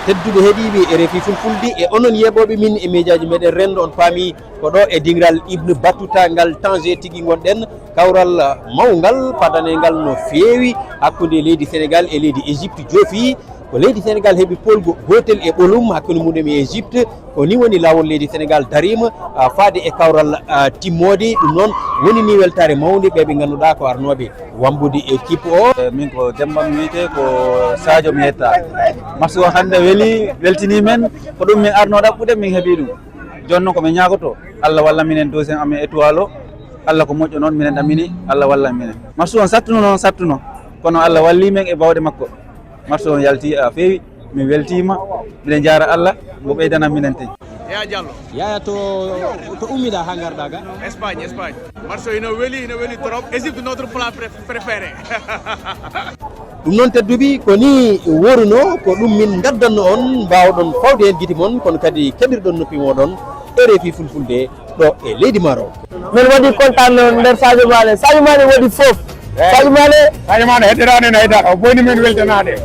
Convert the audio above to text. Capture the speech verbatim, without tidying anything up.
Tedduɓe heɗiiɓe R F I Fulfulde e onon yeeɓooɓe min e mejaaji meɗen renndo, on paami ko ɗo e dingiral Ibn Battuta ngal Tanger tigi ngonɗen, kawral mawngal padaneengal no feewi hakkunde leydi Senegal e leydi Égypte joofi. Ko leydi Senegal heɓi poolgu gootel e ɓolum hakkunde muɗum e Égypte. Ko ni woni laawol leydi Senegal dariima, ah, faade e kawral, ah, timmoode. Ɗum noon woni ni weltaare mawnde ɓe ɓe ngannduɗaa ko arnooɓe wambude équipe o. Eh, min ko Demba mi wiyetee, ko Sadio mi yetta. Match o hannde weli, weltini men. Ko ɗum min arno ɗaɓɓude, min heɓi ɗum. Jooni noon ko min ñaagoto, Allah walla minen deuxième amen étoile o. Allah ko moƴƴo noon, minen ɗamini, Allah walla minen. Match on sattuno noon, sattuno. Kono Allah walli men e bawɗe makko. Match on yalti a feewi, min weltiima. Miɗen jaara Allah, mo ɓeydana minen tigi. Yaya Diallo. Yaya, to, to ummiɗa haa ngarɗa ga? Espagne, Espagne. Match o ina weli, ina weli trop. Égypte, notre plat préf-, préféré. Ɗum noon, tedduɓe, ko ni woruno, ko ɗum min ngaddanno on, mbaawɗon fawde heen gite mon, kono kadi keɗirɗon noppi mooɗon, R F I Fulfulde, ɗo e leydi Maroc. Min waɗi kontaan no nder Sadio Mané. Sadio Mané waɗi fof. Sadio Mané. Sadio Mané heddiraani en haydara. O boyni men weltanaade.